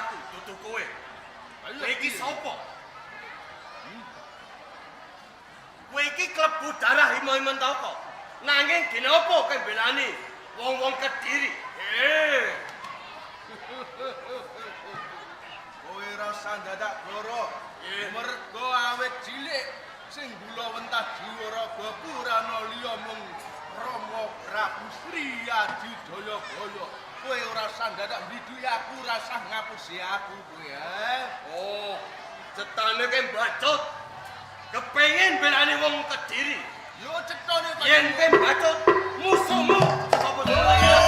aku, dudu kowe. Kowe iki sapa? Kowe iki klebu darah Hima Himantaka. Nanging dene apa kowe mbelani wong-wong Kediri? Kowe rasa dadak goro. Mergo awit cilik sing gula wentah jiwa raga purana liya mung Rama Prabu Sri Aji Jayabaya. Kowe ora usah dadak mblidhuki aku, ora usah ngapusi aku kowe, eh. Oh, cetane kowe mbacut. Kepengin belani wong Kediri. Yo cetane kok. Yen kowe mbacut, musuhmu sapa jenenge?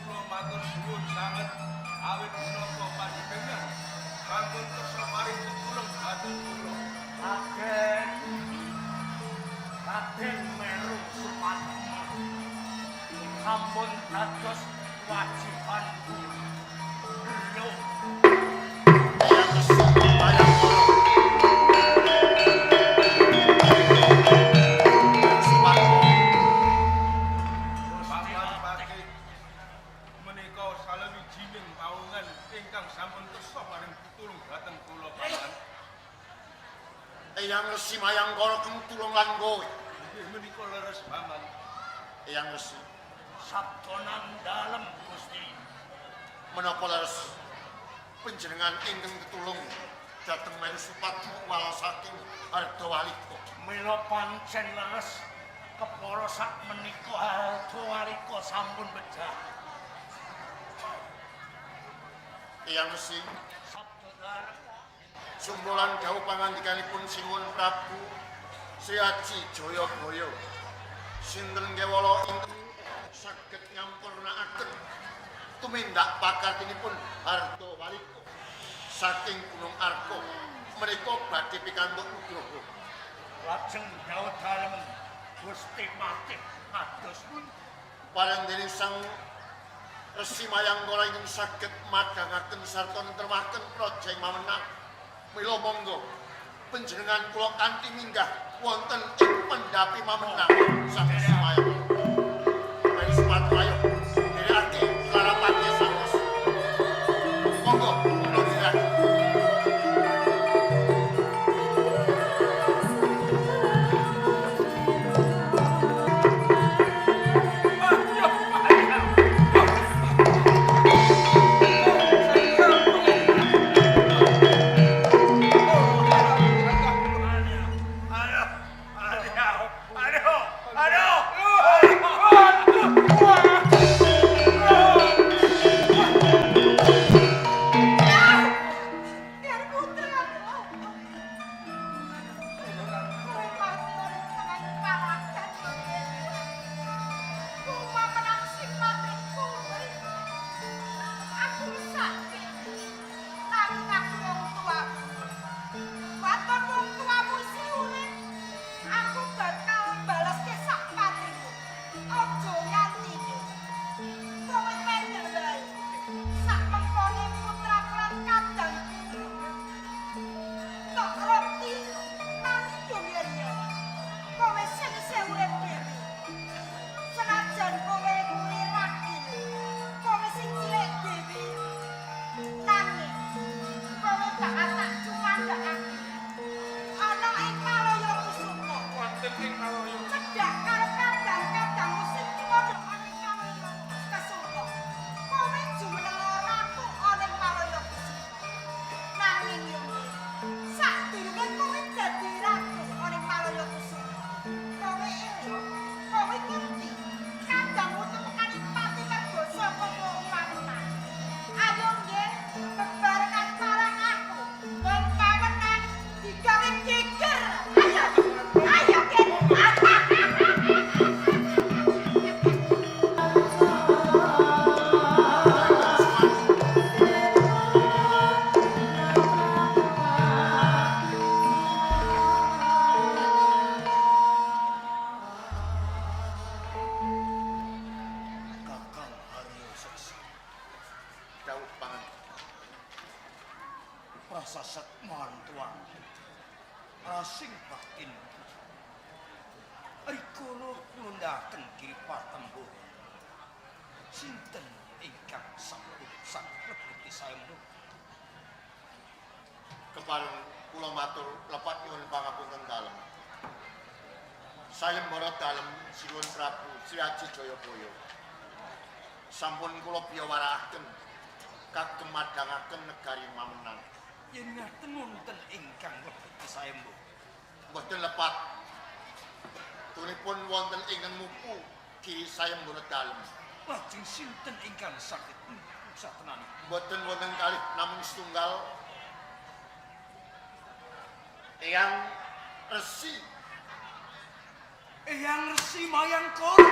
Kula matur suwun sanget awit menapa panjenengan sampun kersa paring pitulung dhateng kula. Raden, Raden Meru Supadma, sampun dados wajibanku. Lho, Eyang Resi Mayangkara. Supadma. Paman Patih menika salawijining pawongan ingkang sampun kersa paring pitulung dhateng kula paman. Eyang Resi Mayangkara keng tulung lan kowe. Inggih menika leres paman. Eyang Resi, sabdonan dalem Gusti. Menapa leres panjenengan ingkang tetulung dhateng Meru Supadma wala saking Ardawalika. Mila pancen leres kepara sak menika Ardawalika sampun pejah. Eyang Resi, Sabda dalem. Sumrolan dawuh pangandikanipun Sinuwun Prabu Sri Aji Jayabaya. Sinten kewala ingkang saged nyampurnaaken tumindak pakartinipun Ardawalika saking Gunung Arka menika badhe pikantuk nugroho. Lajeng dawuh dalem Gusti Patih kados pundi? Pareng dening Sang Resi Mayangkara ingkang saged madhangaken sarta nentremaken praja ing Mamenang. Mila monggo panjenengan kula kanthi minggah wonten ing pendhapi Mamenang Sang Resi Mayangkara. Mari Supadma ayo nderekake larapake Sang Resi. Monggo kula nderekaken. Aduh, aduh, aduh, aduh. Cedhak karo kadang-kadangmu sing tumandha ana ing Malaya Kesuma. Kowe jumeneng ratu ana ing Malaya Kesuma. Nanging yo sadurunge kowe dadi ratu ana ing Malaya Kesuma, kowe eling, kowe ngerti kadangmu tumekane pati mergo saka Pamenang. Ayo nggih bebarengan marang aku. Wong Pamenang digawe geger. Ayo, ayo nggih. Kakang Haryo Seksa. Dawuh pangan. Prasasat mantuan. Rasing batin. Rikala kula ndaken Giri Patembuh. Sinten ingkang sampun saklebeti sayembara? Kepareng kula matur lepat nyuwun pangapunten dalem. Sayembara dalem Sinuwun Prabu Sri Aji Jayabaya. Sampun kula biyawaraaken kagem madhangaken negari Mamenang. Yen ngaten wonten ingkang lebeti sayembara. Mboten lepat. Tunipun wonten ingkang mupu Giri Sayembara dalem. Lajeng sinten ingkang saged mupu satenanipun? Mboten wonten kalih namung setunggal Eyang Resi. Eyang Resi Mayangkara.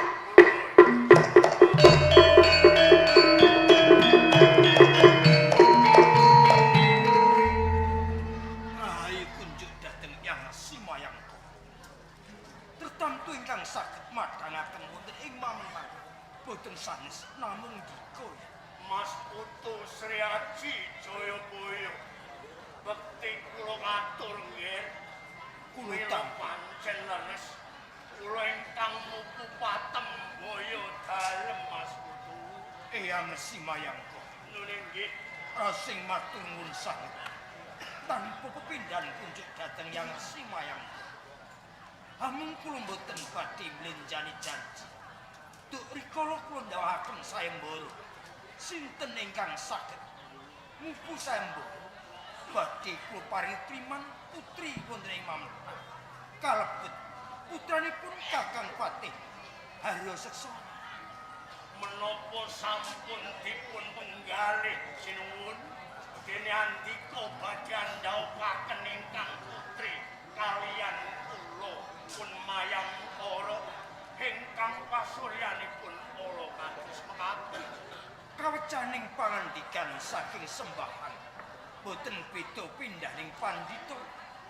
Rahayu kunjuk dhateng Eyang Resi Mayangkara. Tertamtu ingkang saged madhangaken wonten ing Mamenang boten sanes namung dika. Mas Putu Sri Aji Jayabaya. Bekti kula ngatur nggih. Kula Mila tampa pancen leres. Kula ingkang mupu Patembaya dalem Mas Putu. Eyang Resi Mayangkara. Nun nggih. Rasing matur nuwun sanget. Tanpa pepindhan kunjuk dhateng Yang Resi Mayangkara. Amung kula mboten badhe mlenjani janji. Duk rikala kula ndhawuhaken sayembara, sinten ingkang saged mupu sayembara badhe kula paringi triman putri wonten ing Mamenang. Kalebet putranipun Kakang Patih Haryo Seksa. Menapa sampun dipun penggalih sinuwun dene andika badhe andhawuhaken ingkang putri kaliyan kula pun Mayangkara ingkang pasuryanipun kala kados mekaten. Kawecaning pangandikan saking sembahan boten beda pindhaning pandhita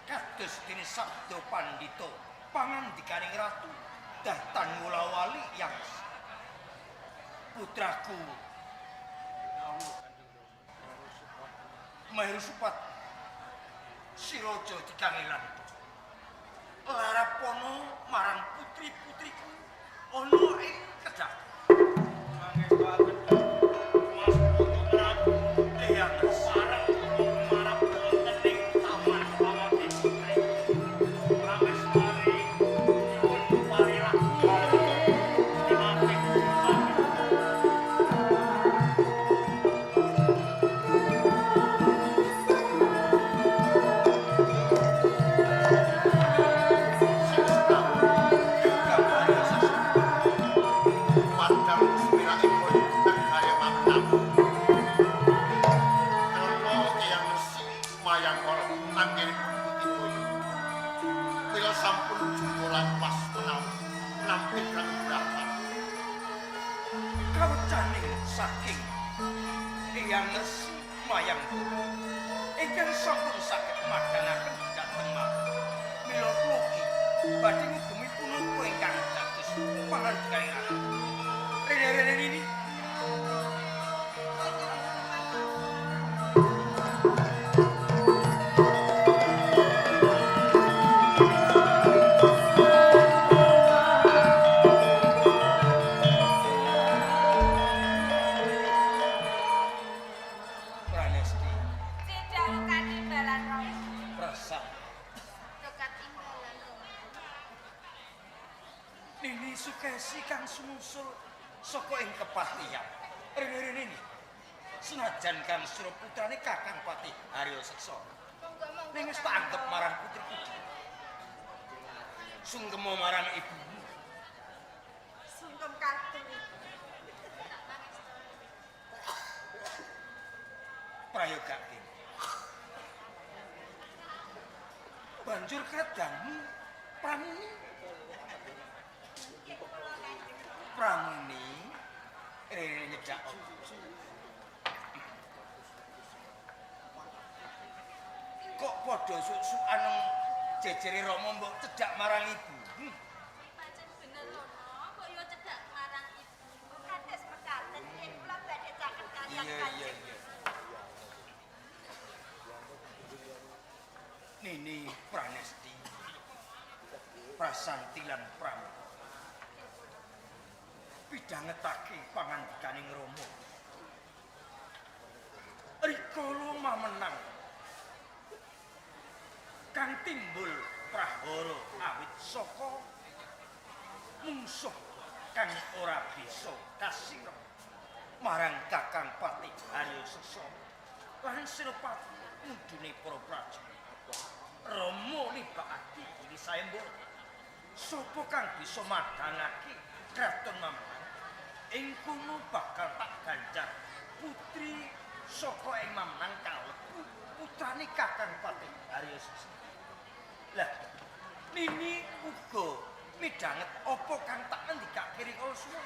kados dene sabda pandhita pangandikaning ratu datan wulawali yang putraku Maheru Supat Siraja dikangelan larapono marang putri-putriku ana ing kedah. Mas Putu Prabu Eyang Resi pareng kula marap wonten ing taman pamati putri. Prameswari nyuwun parilah Dinamik. Sinuwun Prabu Kakang Haryo Seksa. Padang sepiraipun negari Mamenang. Krana Eyang Resi Mayangkara anggenipun budidaya. Mila sampun jumpa lan pas menawi nampi kanugrahan. Kawecaning saking Eyang Resi Mayangkara ingkang sampun saged madhangaken dhateng Mamenang. Mila kula ugi badhe ngugemi punapa ingkang dados pangandikaning ratu. Rene rene rene. Pranesti Cedhak katimbalan Rama. Prasad Dekat imbalan Rama. Nini Sukesi kang sumusul saka ing kepatihan. Rene-rene iki. Senajan kang sira putrane Kakang Patih Haryo Seksana. Monggo-monggo. Ning wis tak anggep marang putriku. Sungkema marang ibumu. Sungkem katur. Prayogake. Banjur kadangmu Pramuni. Pramuni rene nyedak. Kok padha suk-sukan jejere Rama mbok cedhak marang ibu. Pancen bener Rono, kok yo cedhak marang ibu. Kados mekaten yen kula badhe caket kaliyan Iya iya Kanjeng. iya. Nini Pranesti, Prasanti lan Pram. Pidhangetake pangandikaning Rama. Rikala mamenang kang timbul prahara awit saka mungsuh kang ora bisa kasira marang Kakang Patih Haryo Sesana lan Senopati mudune para prajurit. Rama nibakake diri sayembara. Sapa kang bisa madhangake kraton Mamenang? Ing kono bakal tak ganjar putri saka ing Mamenang kalebu putrane Kakang Patih Haryo Sesana. Lah, Nini uga midhanget apa kang tak ngendikake rikala suwe.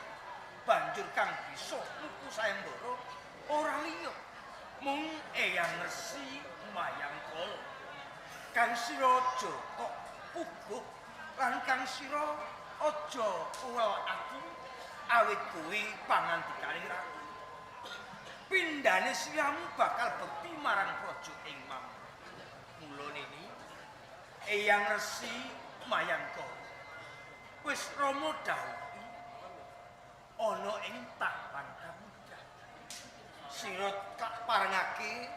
Banjur kang bisa nuku sayembara ora liya mung Eyang Resi Mayangkala. Kang sira aja kok puguh lan kang sira aja uwel ati awit kuwi pangandikane ratu. Pindhane siramu bakal bekti marang praja ing Mamenang. Mula Nini, Eyang Resi Mayangkara wis Rama dawuhi ana ing tapan kamudah. Sira tak parengake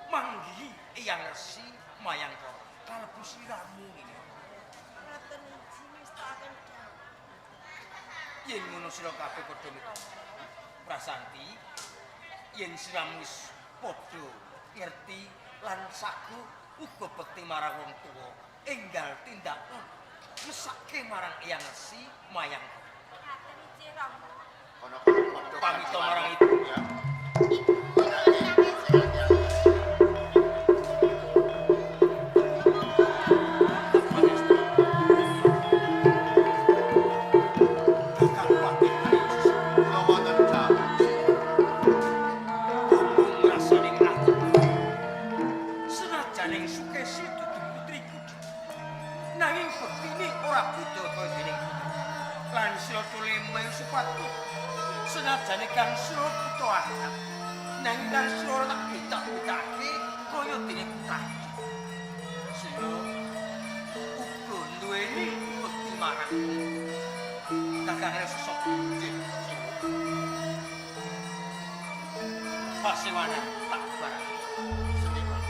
manggihi Eyang Resi Mayangkara kalebu siramu ngene. Ngaten iji mestakaken dawuh. Yen ngono sira kabeh padha mitha. Prasanti, yen siramu wis padha ngerti lan sagu uga bekti marang wong tuwa, enggal tindakno mesake marang Eyang Resi Mayangkara. Ngaten iji Rama. Kono-kono padha Pamita marang ibu. Ya. Ibu Kakang Patih Haryo Sesana Kula wonten dawuh. ngomong ngrasani ati. Senajan ing Sukesi dudu putriku, nanging bektine ora beda kaya dening putri. Lan sira tuleme supatu. Senajan kang sira putra angkat, nanging kang sira ora tak bedak-bedake kaya dene putraku. Sira uga duweni bekti marang Kakang Sesok. Nggih. Pasewanan tak barang. Seniman.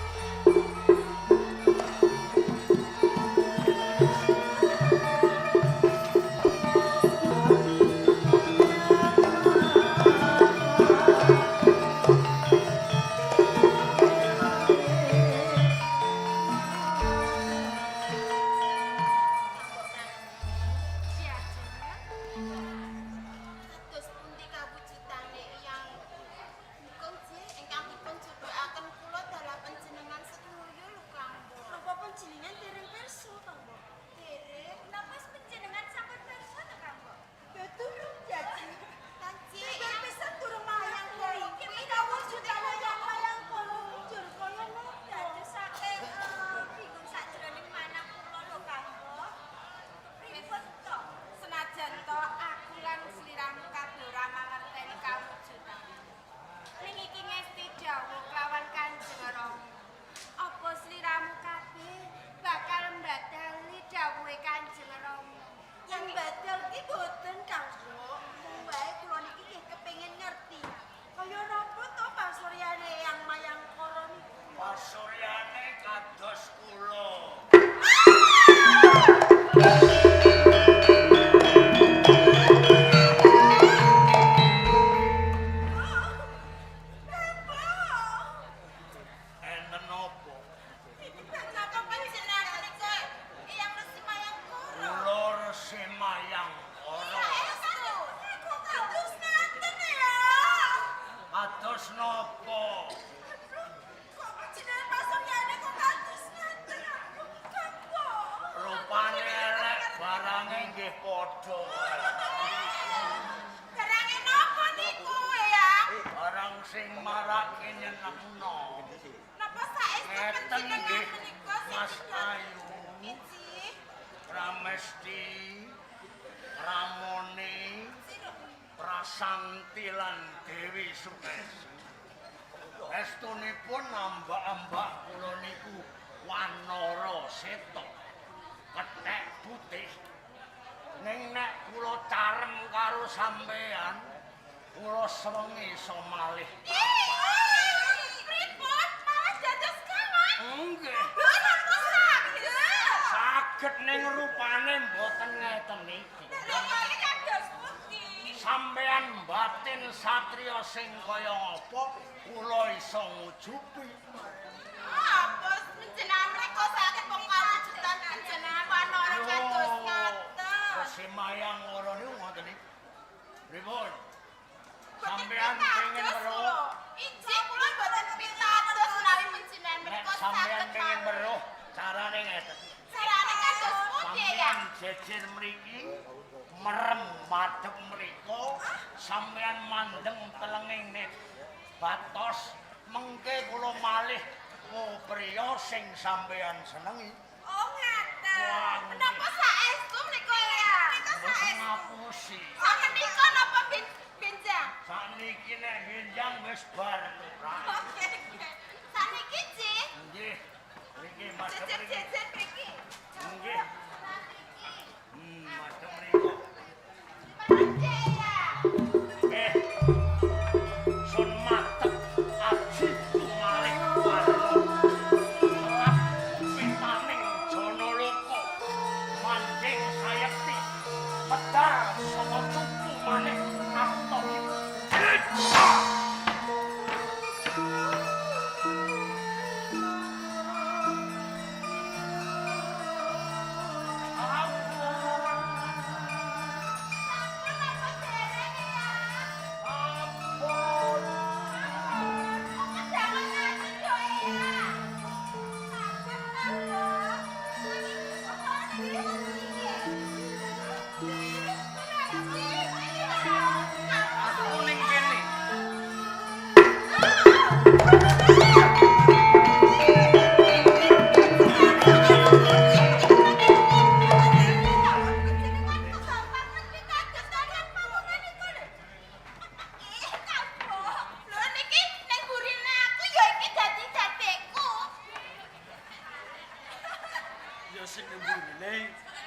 Kados pundi kawujudane Eyang Gunggung ingkang dipun Padha. Barange napa niku ya? Barang sing marake nyenengno. Napa saestu Ngeten nggih, panjenengan menika sing Mas didol? Ayu. Injih. Pramesti, Pramoni, Prasanti lan Dewi Sukesi. Estunipun ambak-ambak kula niku Wanara Seta. Kethek putih. Ning nek kula carem karo sampean, kula sewengi iso malih. Pripun? Malah dados kawan? Nggih. Lho, napa saged? Saged ning rupane mboten ngeten iki. Lha iki kados pundi? Sampean batin satriya sing kaya apa, kula iso ngujupi. Apa panjenengan mriko saged pengawujudan panjenengan Wanara kados ngaten? Resi Mayang ora niku ngoten iki. Pripun? Sampean pengen weruh? Injih kula mboten pitados menawi panjenengan Nek mriko sampean saged pengen mawon. weruh, carane ngeten. Carane kados pundi ya? Sampean jejer mriki, merem madhep mriko, sampean mandeng telenging net batos, mengke kula malih priya sing sampean senengi. Oh ngaten. Wah, Menapa saestu menika ya? Menika Mboten saestu. ngapusi. Sakmenika napa benjang? Sakniki nek benjang wis bar, Lurah. Oke. Sakniki, Cik. Nggih. Mriki madhep mriki. Jejer-jejer mriki. Nggih. Madhep mriko. Mriki ya. Eh. Sun matek aji tumalih warna. Serat pitaning Janaloka. Manjing sayekti. Medar saka cupu maneh asta. Sampun napa dereng ya? Ampun. Kok kedangan ngaten yo ya? Sampun napa? Aku ning kene. Ya sing mburine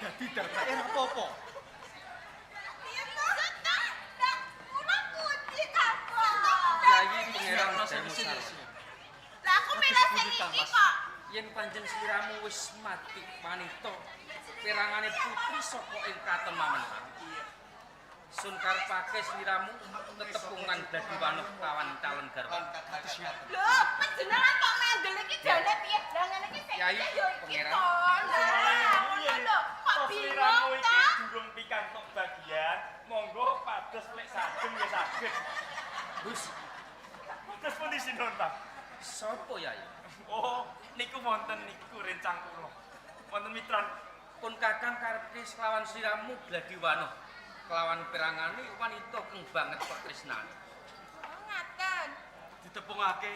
dadi dadake ora apa-apa. Yayi Pangeran Damusara. Lah aku milih sing iki kok. Yen pancen sliramu wis mati wanita, perangane putri saka ing katon mamenang. Sun karepake sliramu tetepungan Bladiwanoh kawan calon garwa. Lho, panjenengan kok mendel iki jane piye? Lah ngene iki sing Yai, piye ya iki Pangeran. to. Lah, ngono lho. Kok bingung Sliramu to? iki durung pikantuk bagian, monggo pados lek saged ya saged. Gus, Pados pundi sinuwun, Pak? sapa Yayi? Oh, niku wonten niku rencang kula. Wonten mitran. Pun kakang karepke selawan sliramu Bladiwanoh kelawan perangane wanita keng banget petresnane. Oh, ngaten. Ditepungake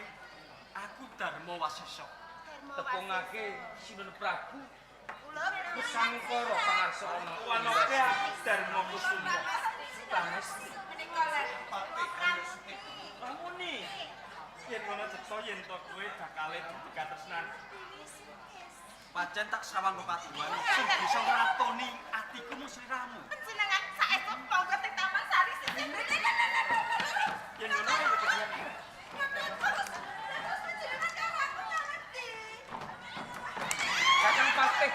aku Darma Wasesa. Tepungake Sinuwun Prabu Kula Kusangkara pangarsa ana Wanoke aku Darma Kusuma. Pangesti. Menika lho. Pamuni. Yen ngono cetha yen to kowe bakale dadi katresnan. Pancen tak sawang kok kaduan sing bisa ngratoni atiku mung sliramu. Panjenengan saestu monggo teng Taman Sari sisih. Yen ngono ya kejian. Terus panjenengan karo aku ngerti. Kakang Patih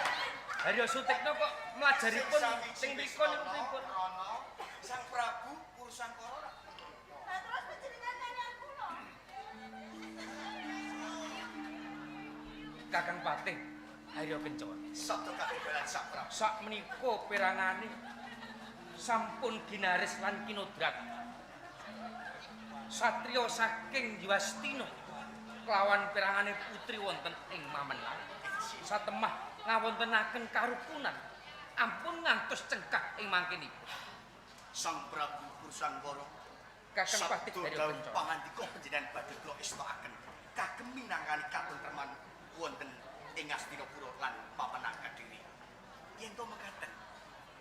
Haryo Sutikno kok mlajaripun sing mriku niku pripun? Sang Prabu Purusangkara. Lah terus panjenengan kalian kula. Kakang Patih Haryo Kencana. Sabda katimbalan Sang Prabu. Sak menika perangane sampun ginaris lan kinodrat. Satriya saking Diwastina kelawan perangane putri wonten ing Mamenang. Satemah ngawontenaken karukunan Ampun ngantos cengkah ing mangkenipun. Sang Prabu Pursangkara Kakang Patih sabda Haryo dawuh Kencana. pangandika panjenengan badhe kula estokaken kagem minangkani katentreman wonten ing Astinapura lan papan Kadiri. Yen to mekaten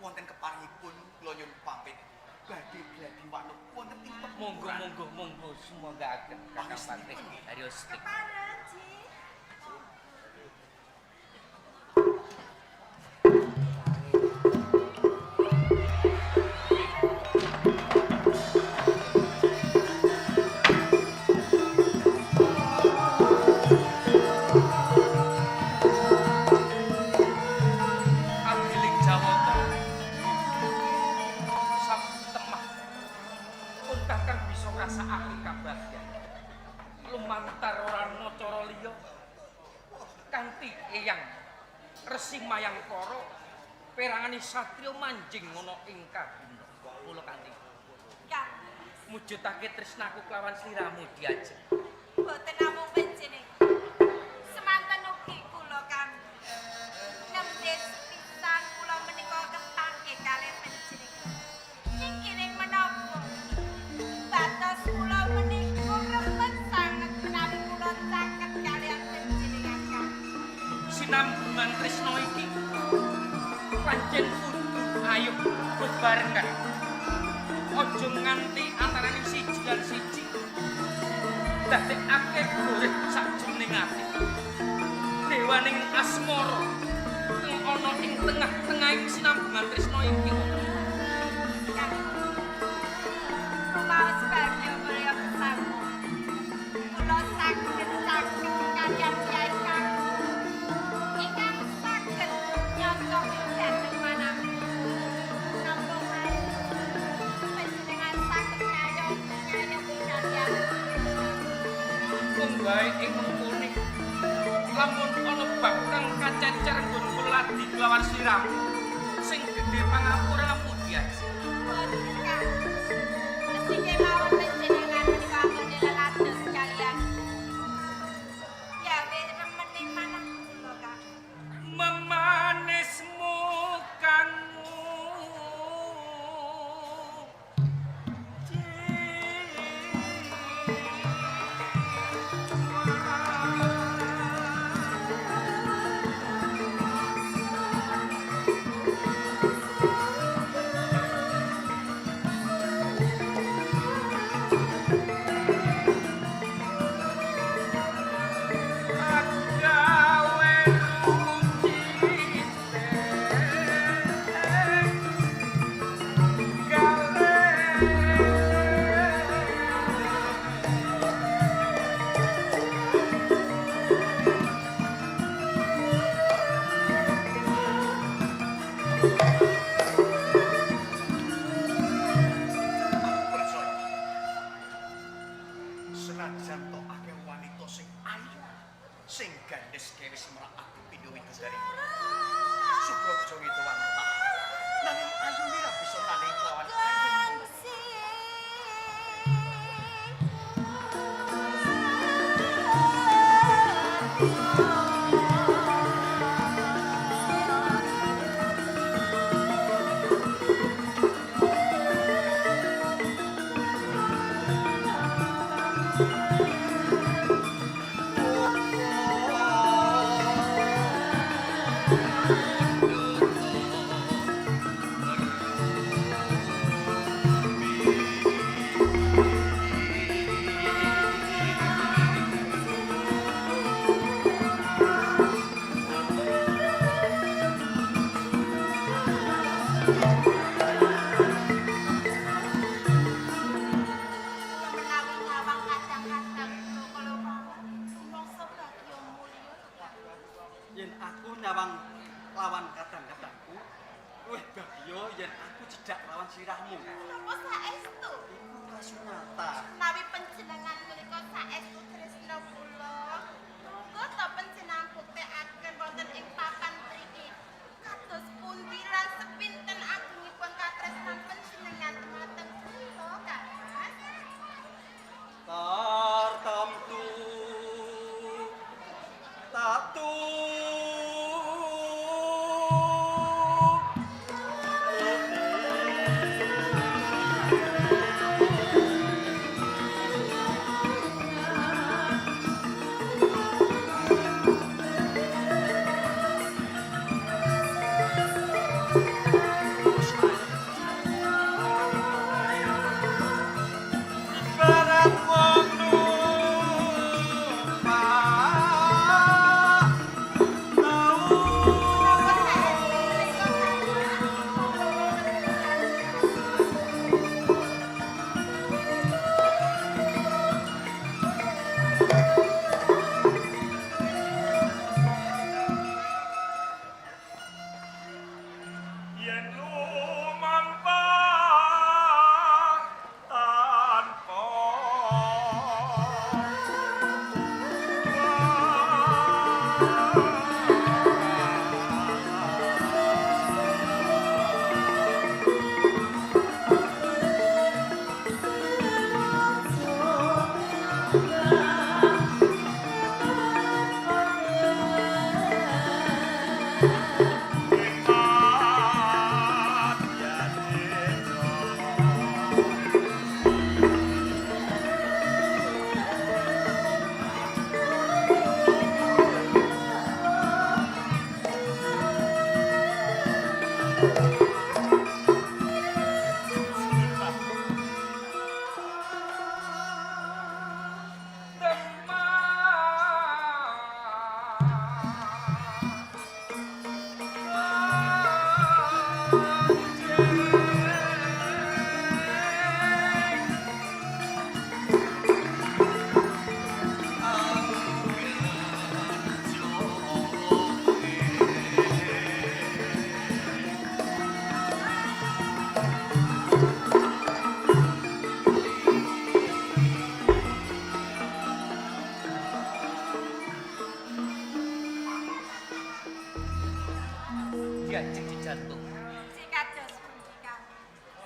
wonten keparengipun kula nyuwun pamit badhe gladi wanuk wonten ing Monggo pepuran. monggo monggo sumangga Kakang Patih Haryo Stik. Kepareng, Ji. Agiling Jawata satemah pun kakang bisa ngrasakake kabagyan lumantar ora ana cara liya kanthi eyang Resi Mayangkara perangane satriya manjing ana ing kabina kula kanthi Kang, mujudake tresnaku kelawan sliramu diajeng. Boten namung panjenengan. Semanten ugi kula kang nembe sepisan kula menika kepanggih kalih panjenengan. Nyingkiring menapa? Batos kula menika remen sanget menawi kula caket kaliyan panjenengan kang. Sinambungan tresna iki pancen kudu ayo bebarengan. Aja nganti antarane siji lan siji dadekake goreh sakjroning ati. Dewaning asmara kang ana ing tengah-tengahing sinambungan tresna iki. Kang. Rumaos bagya mulya bersama. Kula saged saged kaliyan Kyai Kang. Ingkang saged nyocoki dhateng manah. Napa malih panjenengan saged ngayomi kaliyan Mung wae ing mengkone lamun ana bab kang kacecer nggon ladi kelawan sliramu sing gedhe pangapuramu diajeng. Boten Kang. Mesti kemawon panjenengan menika anggone lelados kaliyan. Gawe remening manah kula Kang. Memanismu kang agawe rucite Aku percaya. Senajan to akeh wanita sing ayu, sing gandhes kewis merak ati pindho widodari. Subraja ngidawantah. Nanging ayune ra bisa tanding kelawan ayune. Kula menawi nyawang kadang-kadang kula kala wau rumangsa bagya mulya to Kang. Yen aku nyawang lawan kadang-kadangku, luwih bagya yen aku cedhak lawan sirahmu. Napa saestu? Iku kasunyata. Menawi panjenengan menika saestu tresna kula, monggo to panjenengan buktekaken wonten ing papan mriki. Kados pundi lan sepinten agungipun katresnan panjenengan dumateng kula, Kang Mas? Tartamtu tatu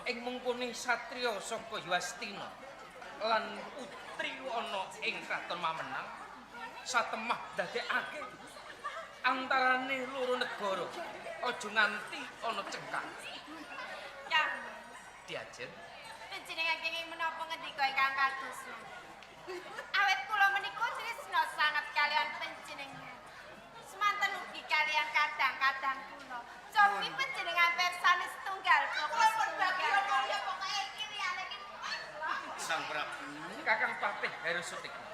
Ing mungkune satriya saka Yastina lan putri ana ing kraton Mamenang satemah dadekake antarane loro negara aja nganti ana cengkak. Yang Diajen panjenengan kenging menapa ngendika ingkang kados. Awit kula menika tresna sanget kalian panjenengan. Semanten ugi kalian kadang-kadang kula. Cobi panjenengan persani setunggal Kula pun bagya kaya pokoke iki liyane iki. Sang Prabu, Kakang Patih Haryo Sutikna.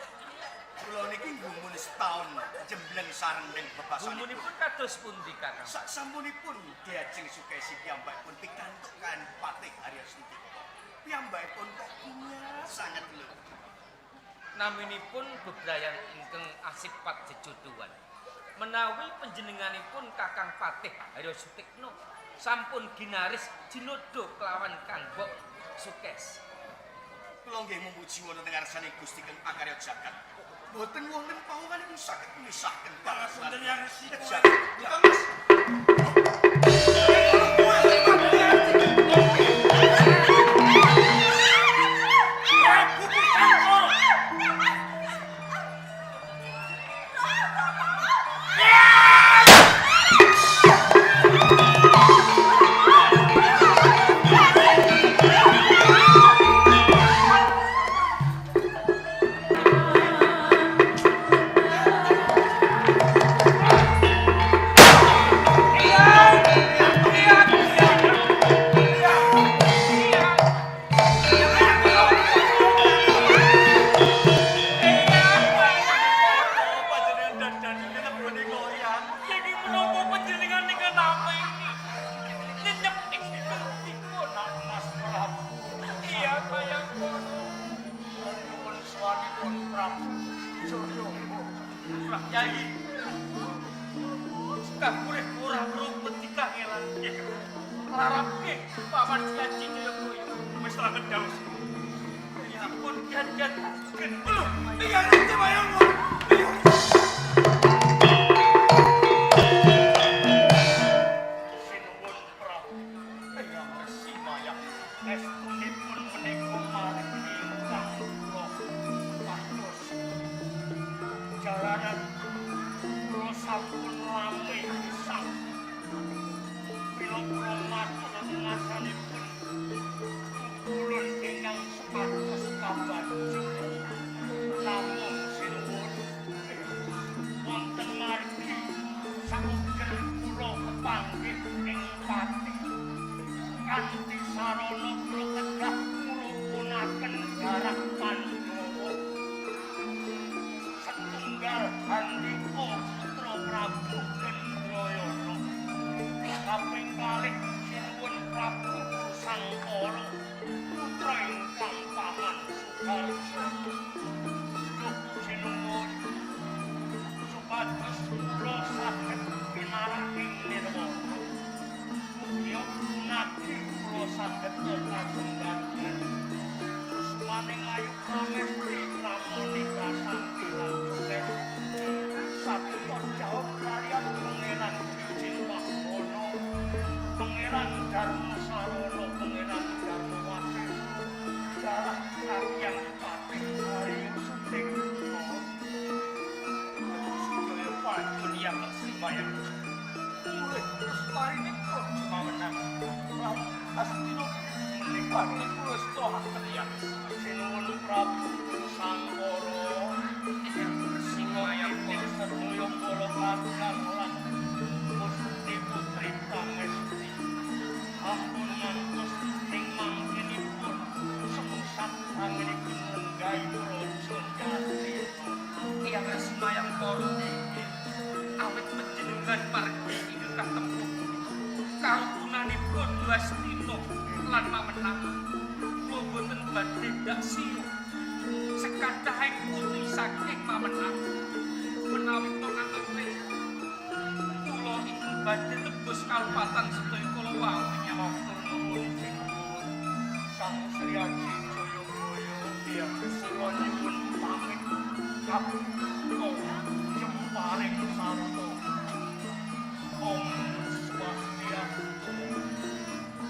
Kula niki gumun setahun jembleng sareng ning bebasanipun. Gumunipun kados pundi Kakang? Sak sampunipun Diajeng Sukesi piyambakipun pikantuk kan Patih Haryo Sutikna. Piyambakipun kok bungah sanget lho. Naminipun bebrayan ingkang asipat jejodohan. Menawi panjenenganipun Kakang Patih Haryo Sutikna sampun ginaris jinodo kelawan Kang Mbok Sukes. Kula nggih memuji wonten ing ngarsane Gusti kang akarya jagat. Mboten wonten pawongan ingkang saged misahken Pangapunten Yang Resi. Kang Mas. Prabu Pusangkara. Panjenengan dadani tetep menika ya. Jadi menapa panjenengan ingkang nami nyenyep ing dipun Mas Prabu. Iya kaya kono. Nuwun suwanipun Prabu Surya. Yai. Kapurih ora rumput dikangelan. Larapke paman Diaji Jayabaya. Wis ra kedhaus. Ya ampun kian-kian. Lho, iya Resi Mayangkara. Sinuwun Prabu. Eyang Resi Mayang. Estunipun menika margi ingkang kula pados. Jalaran kula sampun lame gesang. Mila kula matur ngasanipun ulun ingkang sepados kabanjur. Namung sinuwun wonten margi sauger kula kepanggih ing pati. Kanthi sarana kula kedah ngrukunaken darah Pandhawa. Setunggal handika putra Prabu Kendrayana. Kaping kalih sinuwun Prabu Sangkara putra ingkang paman Sukarjo. Duh sinuwun supados kula saged pinarak ing nirwana. Mugia punagi kula saged kasembadan. Kusmaning ayu pramesti pramoni kasanti lan sukses. Satya jawab kaliyan Pangeran Jin Wahono, Pangeran Dharma Sarana, Pangeran Dharma Wasis, darah kaliyan Patih Haryo Sutikna. Sedaya padun yang Resi Mayang. Mulih lestarining praja Mamenang. Lan Astina menika kula stohaken yang Sinuwun Prabu Sangkara. Resi Mayangkara. Sedaya para kadang lan Gusti Putri Pramesti. Ampun ngantos ing mangkenipun sengsat anginipun nenggahi praja Yastina. Eyang Resi Mayangkara. Awit panjenengan margi ingkang katempuh karukunanipun Wastina lan Mamenang kula boten badhe ndak siya sekatahing putri saking Mamenang menawi to ngantos kula ingkang badhe tebus kalupatan sedaya kala wau. Matur nuwun sinuwun Sang Sri Aji Jayabaya. Iya, Kula nyuwun pamit kapungkur jemparing sarta. Om Swastiastu.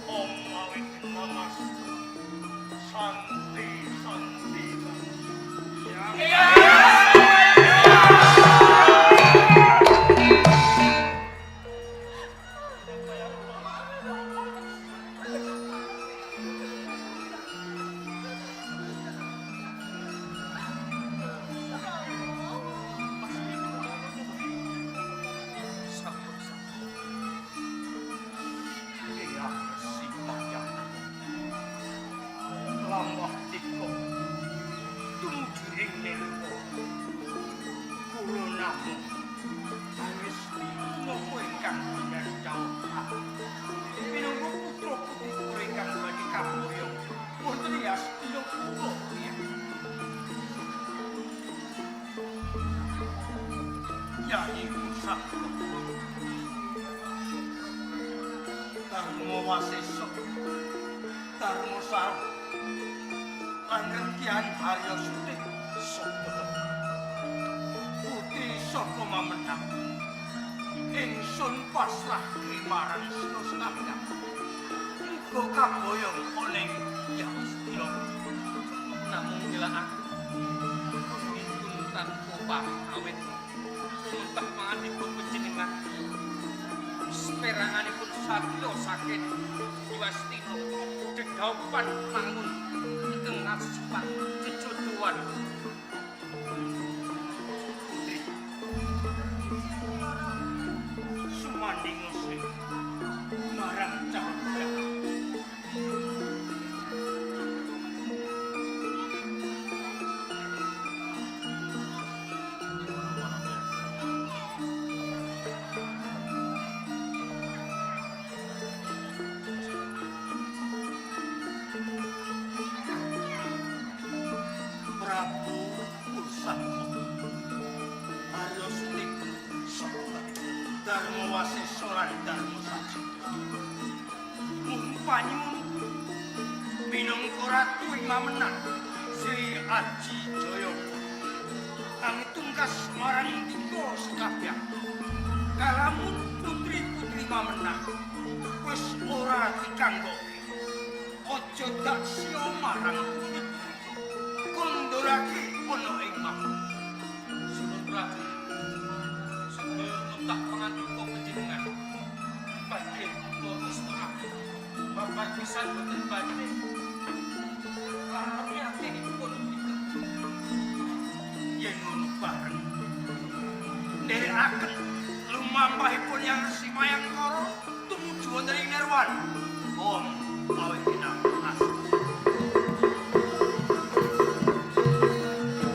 Om Awit Namaste. Sangka. Dharma Wasesa, Dharma Sarwa, lan Rengkian Harya Suti sapa putri saka Mamenang. Ingsun pasrahke marang sira sekabeh. Muga kaboyong oleh Hyang Astina. Namung ngelakaken pun tanpa pamit awit muntah panganipun panjenengan seperanganipun satya saking Diwastina dedhaupan mangun ingkang asipat jejodohan. Putri sumandinga sing marang calon Prabu. Prabu Pusaka Arya Suti saka Dharma Wasesa lan Dharma Sajita. Mung panyuwun minangka ratu ing Mamenang Sri Aji Jaya angitungkas marang dika sekabeh. Kalamun putri-putri Mamenang wis ora dikanggoke, aja daksya marang putri-putri kondorake ana ing Mamenang. Sunan Prabu sedaya mentah pangandika panjenengan badhe kula estakaken babar pisan boten badhe larane atinipun Yen ngono bareng nderekaken lumampahipun Yang Resi Mayangkara tumuju wonten ing Nirwana. Om awit kinang.